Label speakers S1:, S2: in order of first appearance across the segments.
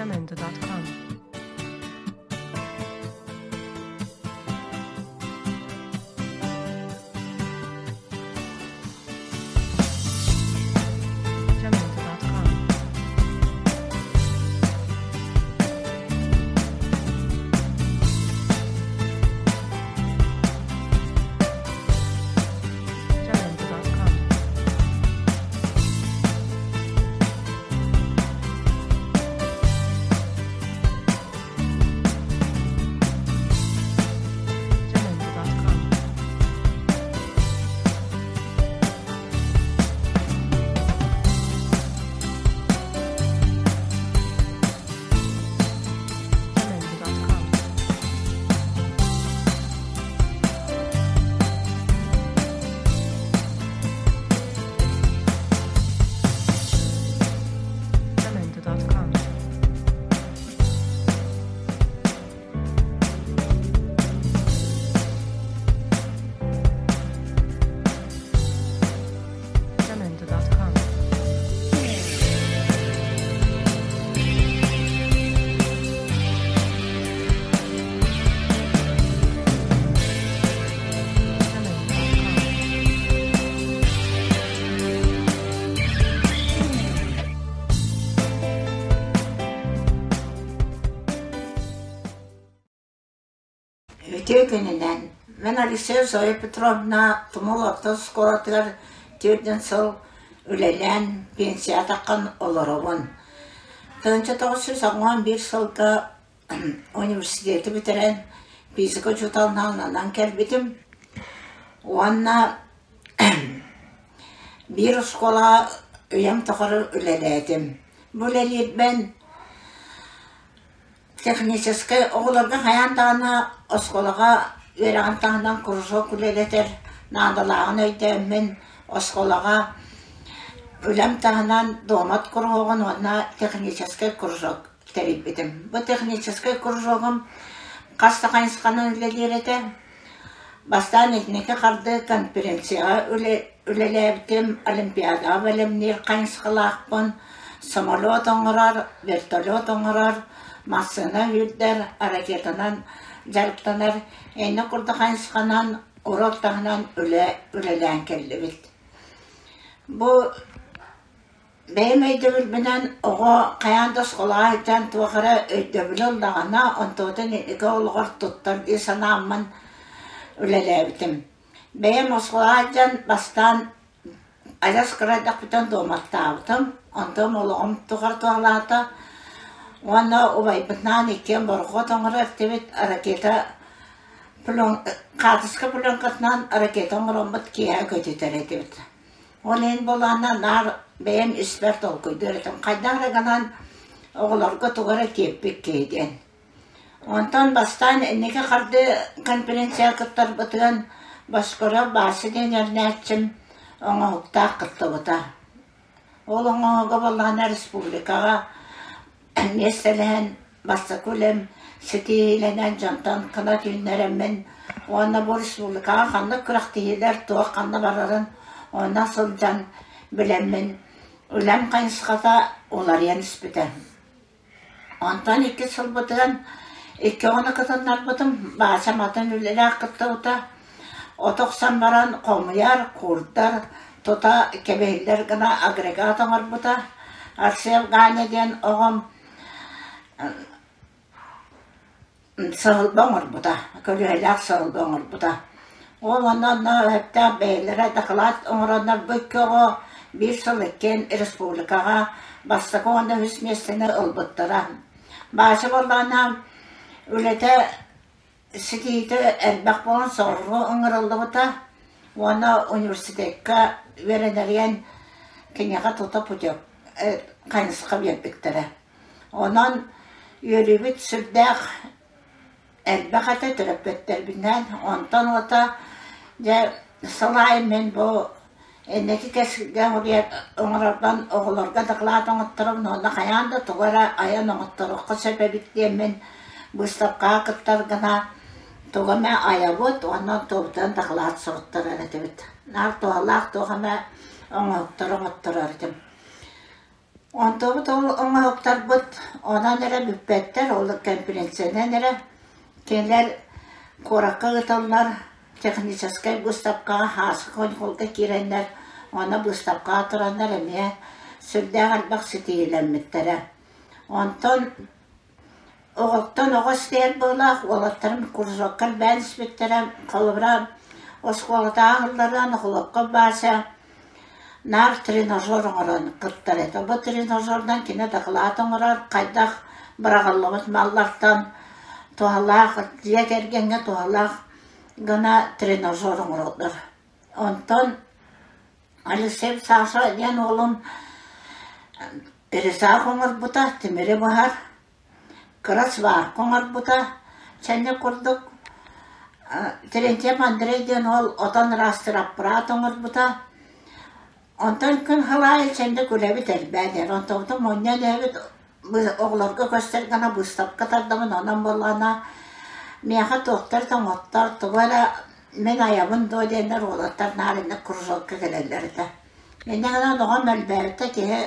S1: Jamendo.com. Jamendo.com. Jamendo.com. Jamendo.com. Jamendo.com. Jamendo.com. Jamendo.com. Jamendo.com.
S2: Үтүө күнүнэн! Мин Алексеева Зоя Петровна Тумул орто оскуолатыгар түөртүн сыл үлэлээн пенсия таххан олоробун. 1991 сылга университеты бүтэрэн физика учууталынан ананан кэлбитим. Уонна биир оскуолаҕа үйэм тухары үлэлээтим. Бу үлэлиирбэн Техническэй оҕолорго хайаан даҕаны оскуолаҕа үөрэҕин таһынан кружок үлэлэтэр наадалааҕын өйдөөммүн, оскуолаҕа үлэм таһынан дуомат куруһуогун уонна техническэй кружок тэрийбитим. Бу техническэй кружогум хас да хайысханан үлэлиир этэ. Бастаан итинники хардыы конференцияҕа үлэлээбитим, олимпиадаҕа бэлэмниир хайысхалаахпын, самолет оҥорор, вертолет оҥорор, массыына үүрдэр, ракетанан дьарыктанар иннэ курдук хайысханан уруок таһынан үлэ үлэлээн кэллибит. Бу Бэйэм өйдөбүлбүнэн оҕо хайаан да оскуолаҕа сылдьан туох эрэ өйдөбүлү ыллаҕына, онтубутун инники олоҕор туттар дии санааммын үлэлээбитим. Бэйэм оскуолаҕа сылдьан бастаан адьас кыра эрдэхпиттэн дуоматтаабытым, онтон олоҕум тухары туһалаата уонна убайбытынаан иккиэн борохуот оҥорор этибит, ракета хаартыска пленкатынан ракета оҥороммут киэһэ көтүтэр этибит. Ол иһин буоллаҕына наар бэйэм испэр толкуйдуур этим, хайдах эрэ гынан оҕолорго тугу эрэ тиэппит киһи диэн. Онтон бастаан инники хардыы конференцияҕа кыттарбытыгар Бошкуров Бааса диэн үөрэнээччим оҥоһуктаах кыттыбыта. Ол оҥоһуга буоллаҕына республикаҕа миэстэлэһэн бастакы үлэм ситиһиилэнэн дьонтон кынат үүннэрэммин уонна бу республикаҕа ханнык күрэхтэһиилэр туох ханна барарын онно сылдьан билэммин үлэм хайысхата уларыйан испитэ. Онтон икки сылбытыгар икки оҕону кытыннарбытым, Баасам атын үлэлээх кыттыбыта. От охсон баран хомуйар, куурдар, тута кэбиһиллэр гына агрегат оҥорбута. Арсен Ганя диэн оҕом сыһылба оҥорбута, көлүөһэлээх сыһылба оҥорбута. Ол онно онно сөптөөх бэйэлэрэ дакылаат оҥороннор бу икки оҕо биир сыл иккиэн республикаҕа бастакы уонна үһүс миэстэни ылбыттара. Бааса буоллаҕына үлэтэ ситиһиитэ элбэх буолан соҕуруу ыҥырыллыбыта уонна университекка үөрэнэригэр киниэхэ тута путев хайысха биэрбиттэрэ. Онон үөрүүбүт сүрдээх элбэх этэ төрөппүттэрбинээн. Онтон уота дьэ сыл аайы мин бу инники кэскилгэ оҥорорбун оҕолорго дакылаат оҥотторобун уонна хайаан да тугу эрэ айан оҥотторуохха сөп эбит диэммин быыстапкаҕа кыттар гына тугу эмэ айабыт уонна онтубутунан дакылаат суруттарар этибит. Наар туһалаах туох эмэ оҥоһуктары оҥотторор этим. Онтубут ол оҥоһуктарбыт онон эрэ бүппэттэр, ол конференциянан эрэ кинилэр куоракка ыыталлар, техническэй быыстапкаҕа Хааскы хоньхолго киирэннэр, уонна быыстапкаҕа тураннар эмиэ сүрдээх элбэх ситиһиилэммиттэрэ. Онтон Оҕоттон оҕо истиһэр быһыылаах, уолаттарым кружокка элбээн испиттэрэ. Холобура, оскуолатааҕы аһылларынан Охлопков Вася наар тренажер оҥорон кыттар этэ. Бу тренажерынан кини дакылаат оҥорор, хайдах быраҕыллыбыт маллартан туһалаах, дьиэ кэргэҥҥэ туһалаах гына тренажер оҥороллор. Онтон Алексей Саша диэн уолум Рисаах оҥорбута, тимири быһар, кыра сварка оҥорбута, сэннэ курдук Терентьев Андрей диэн уол отон ыраастыыр аппарат оҥорбута. Онтон күн халаайы сэннэ күлэбит элбээн иһэр. Онтубутун мунньан иһэбит оҕолорго көстөр гына быыстапка тардабын, онон буоллаҕына миэхэ туохтар тоҥоттор, тугу эрэ мин айабын дуо диэннэр уолаттар наар инник кружокка кэлэллэр этэ. Инньэ гынан оҕом элбээбитэ киһи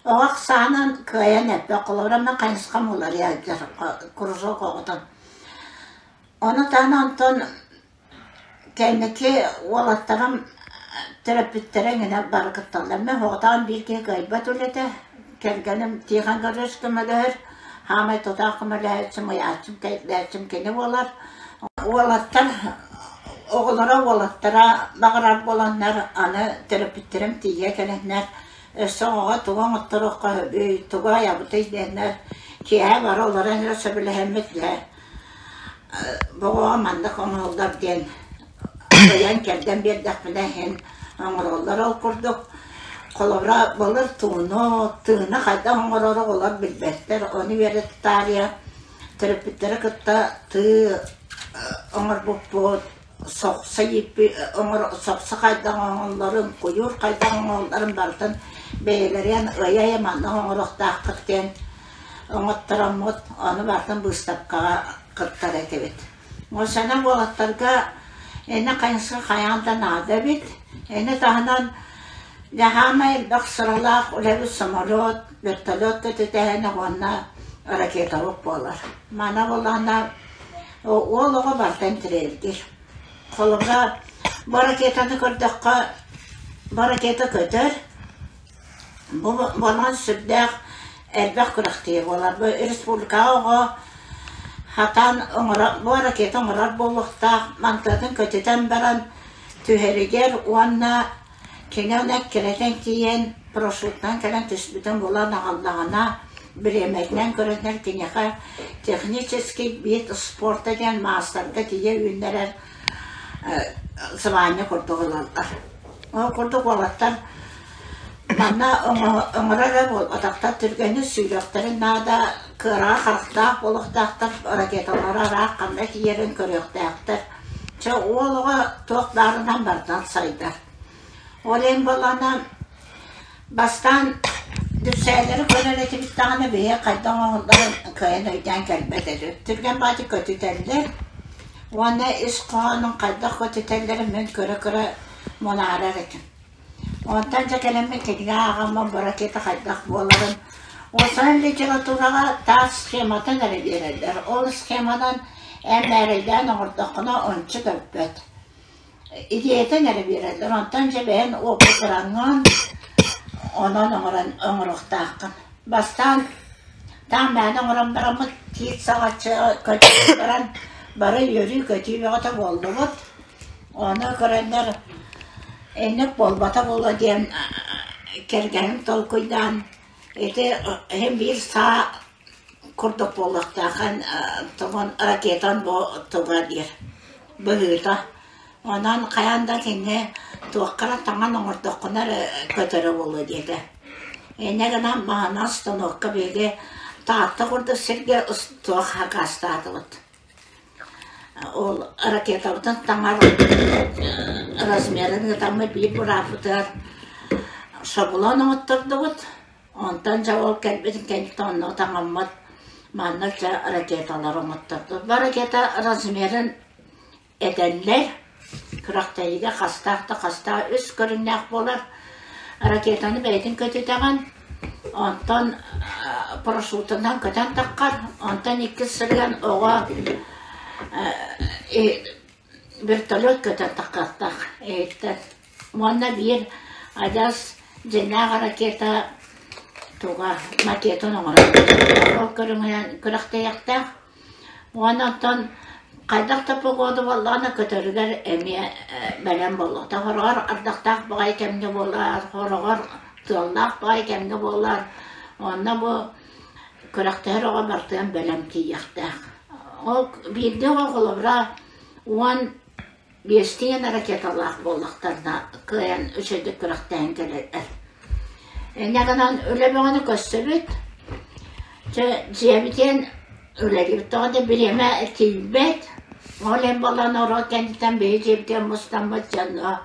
S2: оҕо ахсаанын кыайан эппэт, холобура мин хайысхам уларыйа сылдьар кружок оҕотун. Ону таһынан онтон кэнники уолаттарым төрөппүттэрэ эҥинэ бары кытталлар. Мин оҕотоон биир киһи кыайбат үлэтэ, кэргэним Тихон Гаврилович көмөлөһөр, хаамай тутаах көмөлөһөөччүм, ыйааччым, кэйдээччим кини буолар. Уолаттар оҕолоро уолаттара баҕарар буоланнар аны төрөппүттэрим тиийэ кэлэннэр өссө оҕоҕо тугу оҥотторуохха сөбүй, тугу айабытый диэннэр киэһэ бары олорон эрэ сөбүлэһэммит дьэ бу оҕоҕо маннык оҥоһуллар диэн ыйан кэрдэн биэрдэхпинэ иһин оҥороллор. Ол курдук холобура былыр тууну, тыыны хайдах оҥорору оҕолор билбэттэр, ону үөрэтэ таарыйа Төрөппүттэри кытта тыы оҥорбуппут, сохсо ииппи сохсо хайдах оҥоһулларын, куйуур хайдах оҥоһулларын барытын бэйэлэрин ыйа-ыйа манна оҥоруохтааххыт диэн оҥоттороммут, ону барытын быыстапкаҕа кыттар этибит. Муосана уолаттарга ини хайысха хайаан да наада эбит. Ини таһынан Дьаһаамай элбэх сыралаах үлэбит самолет, вертолет көтүтэһинэ уонна ракетабыт буолар. Мана буоллаҕына уол оҕо барыта интириэһиргиир. Холобура, бу ракетаны көрдөххө, бу ракета көтөр, бу буолан сүрдээх элбэх күрэхтэһии буолар. Бу республикаҕа оҕо хатаан оҥорор, бу ракета оҥорор буолуохтаах, мантыатын көтүтэн баран түһэригэр уонна Кини ону эккирэтэн тиийэн, парашютунан кэлэн түспүтүн булан аҕаллаҕына, бириэмэтинэн көрөннөр киниэхэ технический вид спорта диэн маастарга тиийэ үүннэрэр сыбаанньа курдук ылаллар. Ол курдук уолаттар манна оҥорор эрэ буолбатахтар, түргэнник сүүрүөхтэрин наада, кыараҕа харахтаах буолуохтаахтар, ракеталара ыраах ханна тиийэрин көрүөхтээхтэр. Чэ, уол оҕо туох баарынан барытынан сайдар. Ол иһин буоллаҕына, бастаан дүпсээлэри көрөр этибит даҕаны биһиги хайдах оҥоһулларын кыайан өйдөөн кэлбэт этибит. Түргэн баҕайытык көтүтэллэр уонна ис хоһоонун хайдах көтүтэллэрин мин көрө-көрө мунаарар этим. Онтон дьэ кэлэммин кинигэ ааҕаммын бу ракета хайдах буоларын уопсайынан литератураҕа таас схематын эрэ биэрэллэр. Ол схеманан эн мээрэйдээн оҥордоххуна ончу көппөт. Идеятын эрэ биэрэллэр. Онтон дьэ бэйэн уопутураҥҥын онон оҥорон оҥоруохтааххын. Бастаан таам мээнэ оҥорон бараммыт тиит саҕаччы көтөн баран бары үөрүү-көтүү бөҕөтө буоллубут. Ону көрөннөр инник буолбата буолуо диэн кэргэним толкуйдаан ити иһин биир саа курдук буолуохтаах тугун ракетан бу туга диир быһыыта. Онон хайаан да кини туохха эрэ таҥан оҥордоххуна эрэ көтөрө буолуо диэтэ. Инньэ гынан маһынан станокка биһиги Таатта курдук сиргэ туох хакаастаатыбыт. Ол ракетабытын таҥар размерын ыытаммыт биир бурааппытыгар шаблон оҥоттордубут. Онтон дьэ ол кэлбитин кэнниттэн онно таҥаммыт манна дьэ ракеталары оҥоттордубут. Бу ракета размерын этэллэр. Күрэхтэһиигэ хастаах да хастаах үс көрүҥнээх буолар. Ракетаны бэйэтин көтүтэҕин. Онтон парашютунан көтөн таххар, онтон иккис сырыган оҕо вертолет көтөн таххыахтаах иһиттэн. Уонна биир адьас дьиҥнээх ракета туга макетын оҥорор. Ол көрүҥүнэн күрэхтэһиэхтээх. Уонна оттон хайдах да погода буоллаҕына көтөрүгэр эмиэ бэлэм буолуохтаах. Хороҕор ардахтаах баҕайы кэмҥэ буолар, хороҕор тыаллаах баҕайы кэмҥэ буолар. Онно бу күрэхтэһэр оҕо барытыгар бэлэм тиийиэхтээх. Ол биирдэ оҕо холобура 15 ракеталаах буоллахтарына кыайан үчүгэйдик күрэхтэһэн кэлэллэр. Инньэ гынан үлэ бөҕөнү көрсөбүт. Чэ, дьиэбитин үлэлиибит тоҕо да бириэмэ тиийбэт. Ол иһин буолан оруо кэнниттэн биһи дьиэбитигэр мустаммыт дьоно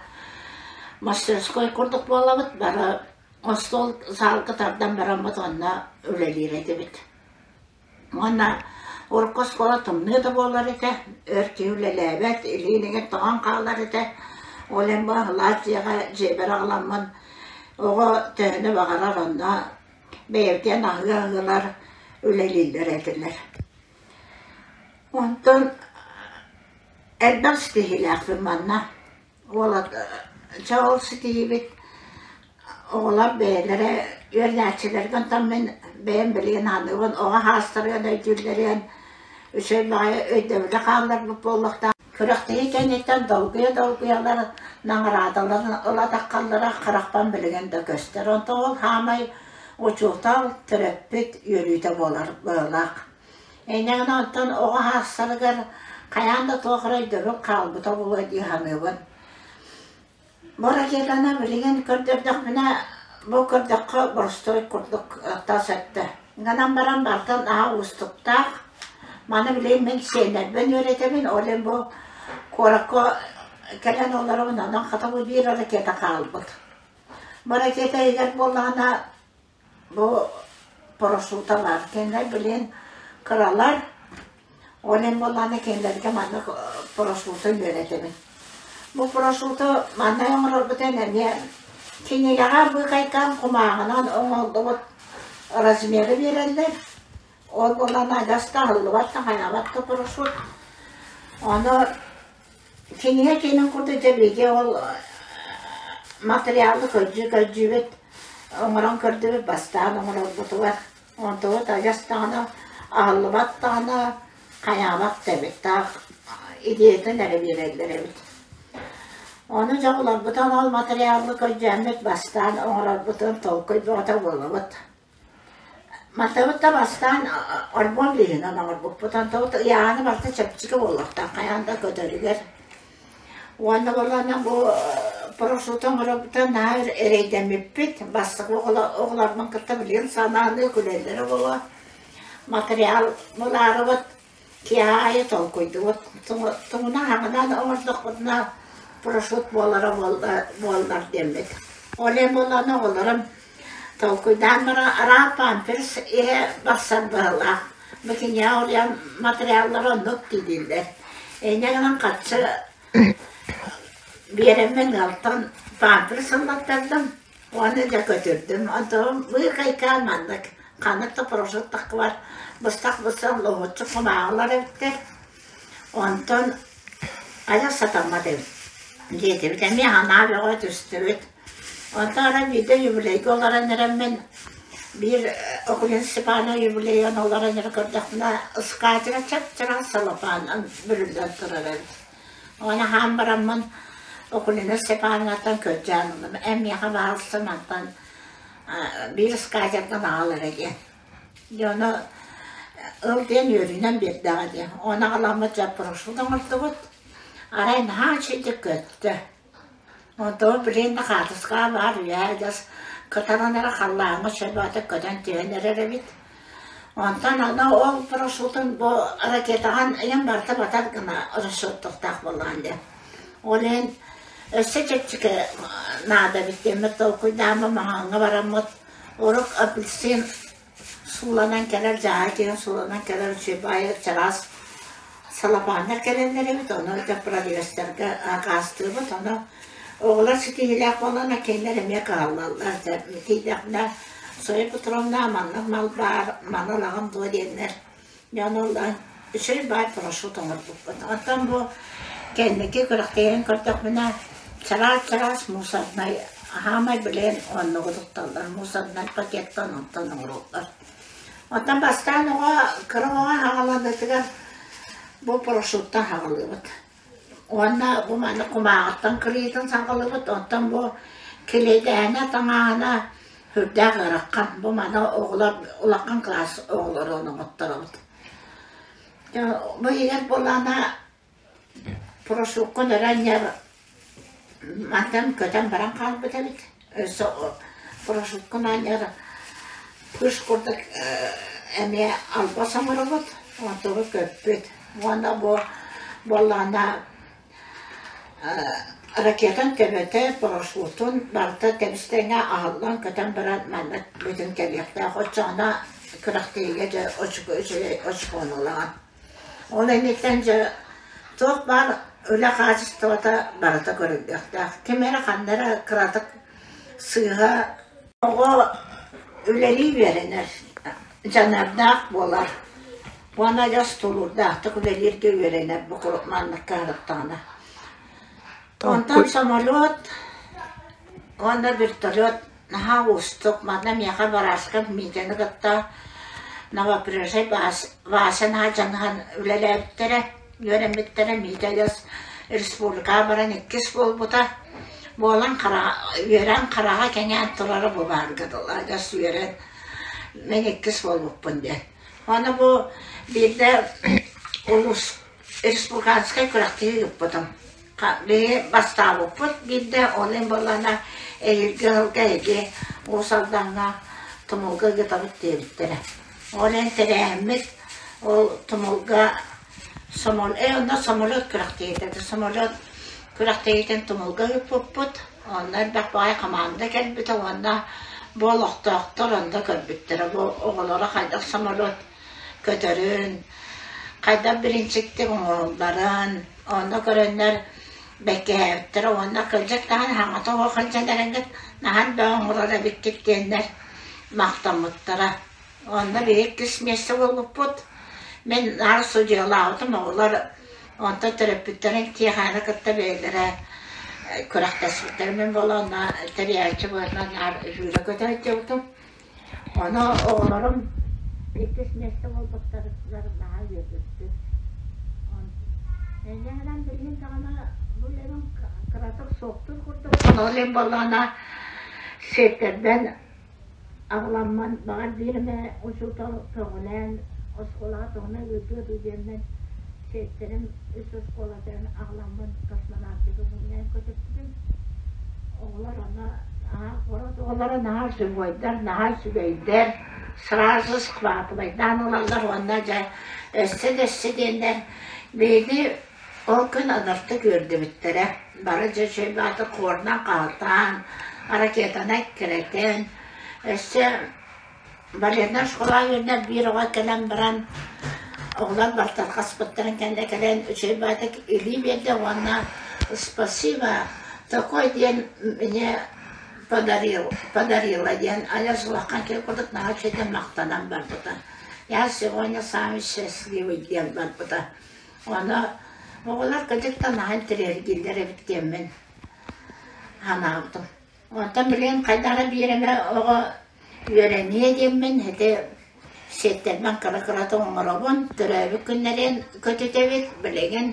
S2: мастерской курдук буолабыт. Бары остуол саалга тардан бараммыт онно үлэлиир этибит. Уонна урукку оскуола тымныы да буолар этэ, өр киһи үлэлээбэт, илиин тоҥон хаалар этэ. Ол иһин бу аһылаах дьиэҕэ дьиэбэр аҕаламмын оҕо төһөнү баҕарар онно бэйэбитин аһыы-аһыылар үлэлииллэр этилэр. Онтон элбэх ситиһиилээхпин манна. Уолат чэ ол ситиһиибит оҕолор бэйэлэрэ үөрэнээччилэргэ онтон мин бэйэм билигин аныыбын оҕо хаастарыгар өйдүүллэриэн үчүгэй баҕайы өйдөбүлү хаалларбыт буолуохтаах. Күрэхтэһии кэнниттэн долгуйа-долгуйалар наҕараадаларын ыла таххаллара харахпан билигин да көстөр. Онтон ол хаамай учуутал, төрөппүт үөрүүтэ буолар быһыылаах. Инньэ онтон оҕо аахсарыгар хайаан да туох эрэ өйдөбүл хаалбыта буолуо дии саныыбын. Бу ракетаны билигин көрдөрдөхпүнэ, бу көрдөххө боростуой курдук тас өттө. Гынан баран бартан наһаа уустуктаах. Маны билигин мин сиэннэрбин үөрэтэбин, ол иһин бу куоракка кэлэн олоробун, онон хата бу биир ракета хаалбыт. Бу ракета иһигэр буоллаҕына Бу парашюталар кинилэр билигин кыралар, ол иһин буоллаҕына кинилэргэ маннык парашюту үөрэтэбин. Бу парашюту манна оҥорорбутун эмиэ кинигэҕэ быыкайкаан кумааҕынан оҥоһуллубут размеры биэрэллэр. Ол буоллаҕына адьас да аһыллыбат да хайаабат да парашют. Ону Кинигэ киинин курдук дьэ биһиги ол материалы көрдүү-көрдүүбүт, оҥорон көрдүбүт, бастаан оҥорорбутугар. Онтубут адьас даҕаны аһыллыбат даҕаны, хайаабат да эбит, таах идеятын эрэ биэрэллэр эбит. Ону дьэ оҕолорбутун ол материалы көрдөөммүт бастаан оҥорорбутун толкуй бөҕөтө буолабыт. Мантабыт да бастаан альбом лиһинэн оҥорбуппут, онтубут ыйааһына барыта чэпчэки буолуохтаах, хайаан да көтөрүгэр. Уонна буоллаҕына бу парашют оҥоробута наһаа эрэйдэммиппит. Бастакы оҕолорбун кытта билигин санаалыы күлэллэрэ буолуо. Материал булаарыбыт Киэһэ аайы толкуйдубут, тугунан хаҥынан оҥордохпутуна парашют буолара буоллар диэммит. Ол иһин буоллаҕына оҕолорум толкуйдаан баран араас памперс иһэ барсар быһыылаах. Бу киниэхэ уруйан материаллара оннук дииллэр. Инньэ гынан харчы биэрэммин ыалтан памперс ыллаттардым. Уонна дьэ көтүрдүм. Онтон быыкайкаан маннык ханнык да парашют таххыбар быстах-быстах лоһуччу кумааҕылар эбиттэр. Онтон айах сатаммат эбит диэтибит. Эмиэ санаа бөҕө түстүбүт. Онтон арай биирдэ юбилейга олорон эрэммин биир Окулин Степанова юбилейын олорон эрэ көрдөхпүнэ ыскаачыга чап-чараас салапаанынан бүрүллэн турар эбит. Ону аһаан бараммын Окулина Степановнаттан көрдөөн ыллым. Эн миэхэ баҕалсым мантан биир ыскаачаргын аҕал эрэ диэн. Дьэ ону ыл диэн үөрүүнэн биэрдэҕэ диэн. Ону аҕаламмыт дьэ парашют оҥордубут. Арай наһаа үчүгэйдик көттө. Онтон билигин да хаартыскаҕа баар үөһээ адьас кытаран эрэ халлааҥҥа сөбөтө көтөн түһэн эрэр эбит. Онтон аны ол парашютун бу ракетаҕын ыйан барыта батар гына расчеттуохтаах буоллаҕын диэн. Ол иһин өссө чэпчэки наада эбит диэммит толкуйдааммыт маҕаҥҥа бараммыт урук апельсин сууланан кэлэр дьааһы киһи сууланан кэлэр үчүгэй чараас салапааннар кэлэллэр эбит ону продавецтарга акаастыыбыт ону оҕолор ситиһиилээх буолан кинилэр эмиэ кыһаллаллар тиийдэхпинэ. Зоя Петровна маннык мал баар, маны ылаҕын дуо диэннэр дьон ыллаан үчүгэй баай парашют оҥорбуппут. Оттон бу кэнники күрэхтэһэн көрдөхпүнэ, чараас-чараас мусорнай хаамай билэн оннугу тутталлар, мусорнай пакеттан онтон оҥороллор. Оттон бастаан оҕо кыра оҕо хаҕаланыытыгар бу парашюттан хаҕалыыбыт. Уонна бу маннык кумааҕыттан кырыйытын саҕалыыбыт, оттон бу килиэйдээһинэ, таҥааһына сүрдээх ыарахан. Бу маны оҕолор улахан кылаас оҕолорун оҥотторобут. Бу иһигэр буоллаҕына парашюкка өрө анньар мантан көтөн баран хаалбыт эбит. Өссө парашюкка анньар пыш курдук эмиэ албас оҥоробут, онтубут көппүт. Уонна бу буоллаҕына ракетан төбөтө, парашютун барыта тэбис-тэҥҥэ аһыллан көтөн баран манна бүтүн кэлиэхтээх. Оччоҕуна күрэхтэһиигэ дьэ үчүгэй очкону ылаҕын. Ол инниттэн дьэ туох баар үлэ хаачыстыбата барыта көрүллүөхтээх. Ким эрэ ханна эрэ кыратык сыыһа Оҕо үлэлии үөрэнэр, дьаныардаах буолар уонна адьас тулуурдаахтык үлэлииргэ үөрэнэр бу куруук манныкка сырыттаҕына. Онтон самолет уонна вертолет наһаа уустук. Манна миэхэ Барашков Митяны кытта Новопрежай Вася наһаа дьаныһан үлэлээбиттэрэ. Үөрэммиттэрэ Митя республикаҕа баран иккис буолбута. Буолан үөрэн хараҕа кэҥээн турара бу баарга дылы адьас үөрэн мин иккис буолбуппун диэн. Аны бу биирдэ улуус республиканскай күрэхтэһии ыыппытым. Биһи бастаабыппыт биирдэ ол иһин буоллаҕына эһиилги ыһылга эһиги Уус Алдаҥҥа Тумулга ыытабыт диэбиттэрэ. Ол иһин тэрээһиммит ол Тумулга онно самолет күрэхтэһиитэ самолет күрэхтэһиитин Тумулга ыыппыппыт. Онно элбэх баҕайы хамаанда кэлбитэ уонна бу олохтоохтор онно көрбүттэрэ бу оҕолоро хайдах самолет көтөрүн, хайдах бириинчиктик оҥоһулларын онно көрөннөр бэккиһээбиттэрэ уонна кырдьык даҕаны саҥата суох сылдьан эрэҥҥит наһаа элбэҕи оҥорор эбиккит диэннэр махтаммыттара. Онно биһи иккис миэстэ буолбуппут. Мин наар судьуйалаабытым, оҕолор онтон төрөппүттэрин Тиэхэни кытта бэйэлэрэ күрэхтэспиттэр. Мин буола онно тэрийээччи быһыытынан наар сүүрэ-көтө сылдьыбытым. Ону оҕолорум иккис миэстэ буолбуттарыгар наһаа үөрбүппүт. Инньэ гынан билигин даҕаны бу үлэбин кыратык суохтуур курдук. Ол иһин буоллаҕына сиэттэрбэн Аҕаламмын баҕар биир эмэ учуутал көҕүлээн оскуолаҕа туһунан ыытыа дуу диэммин сиэттэрим үс оскуолатын аҕаламмын космонавтика көҥүлээн көтүппүтүм. Оҕолор онно куорат оҕолоро наһаа живойдар, наһаа үчүгэйдэр, сразу схватывайдаан ылаллар уонна дьэ өссө да өссө диэннэр биһиги Ол күн анартык үөрдүбүттэрэ, бары дьэ үчүгэй баҕайытык хуорунан хаһытаан, ракетанан эккирэтэн, өссө балетнай школаҕа үөрэнэр биир оҕо кэлэн баран, оҕолор бартарҕаспыттарын кэннэ кэлэн үчүгэй баҕайытык илии биэрдэ уонна «Спасибо, такой диэн мне подарил, подарила» диэн адьас улахан киһи курдук наһаа үчүгэйдик махтанан барбыта. «Я сегодня самый счастливый» диэн барбыта. Ону оҕолор кырдьык да наһаа интэриэһиргииллэр эбит диэммин санаабытым. Онтон билигин хайдах эрэ биир эмэ оҕо үөрэниэ диэммин ити сиэттэрбин кыра-кыратык оҥоробун, төрөөбүт күннэрин көтүтэбит билигин.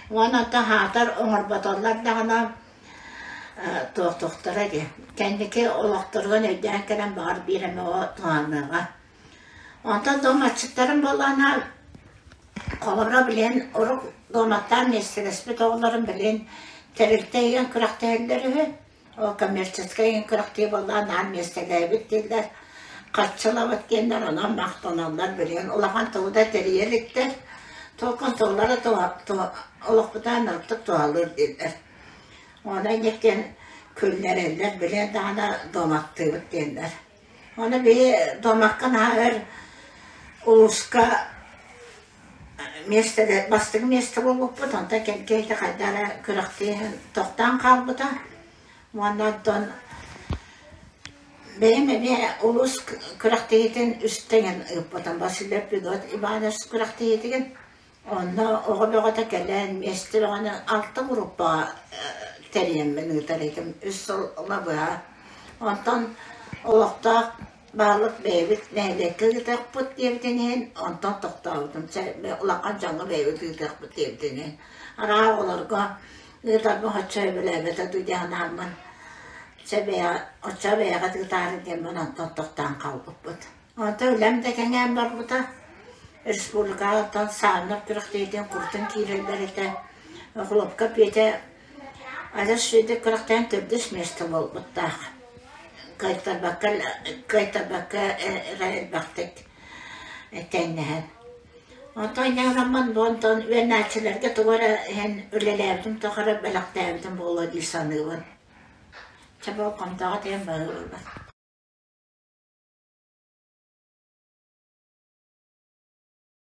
S2: Уонна оттон аһаатар оҥорботоллор даҕаны туохтуохтара дии. Кэнники олохторугар өйдөөн кэлэн баҕар биир эмэ оҕо туһаныаҕа. Онтон дуоматчыттарым буоллаҕына Холобура, билигин урут дуоматтаан миэстэлэспит оҕолорум билигин тэрилтэ иһин күрэхтэһэллэр үһү. Ол коммерческай иһин күрэхтэһии буоллаҕына наһаа миэстэлээбит дииллэр, харчы ылабыт диэннэр онон махтаналлар билигин улахан тугу да тэрийэ иликтэр. Толкун тыллара олохпутаан артык туһалыыр дииллэр. Онон инниттэн күллэрэллэр, билигин даҕаны дуоматтыыбыт диэннэр. Ону биһи дуомакка наһаа өр улууска миэстэлэр бастакы миэстэ буолбуппут, онтон кэнкиэйдэ хайдах эрэ күрэхтэһэн тохтоон хаалбыта. Уонна оттон Бэйэм эмиэ улуус күрэхтэһиитин үстэҥин ыыппытым Василий Пилот Иванович күрэхтэһиитигин. Онно оҕо бөҕөтө кэлэн, миэстэ бөҕөнү алта группаҕа тэрийэммин ыытар этим үс сыл ыла быһа. Онтон олохтоох баһылык бэйэбит нэһилиэккэ ыытыахпыт диэбитин иһин, онтон тохтообутум. Улахан дьоҥҥо бэйэбит ыытыахпыт диэбитин иһин. Арааһа оҕолорго ыытарбын оччо сөбүлээбэтэ дуу диэн санааммын, чэ бэйэҕэ, оччо бэйэҕит ыытаары диэммин онтон тохтоон хаалбыппыт. Онтон үлэм да кэҥээн барбыта. Республикаҕа оттон сааннар күрэхтэһиитин куртун киирэллэр этэ. Хлопка Петя адьас үчүгэйдик күрэхтэһэн төрдүс миэстэ буолбуттаах. Кыайтарбакка, кыайтарбакка эрэ элбэхтик тэҥнэһэн. Онтон инньэ бу онтон үөрэнээччилэргэ тугу эрэ иһэн үлэлээбитим тухары бэлэхтээбитим буолуо дии саныыбын. Чэ болҕомтоҕо диэн баһыыбын.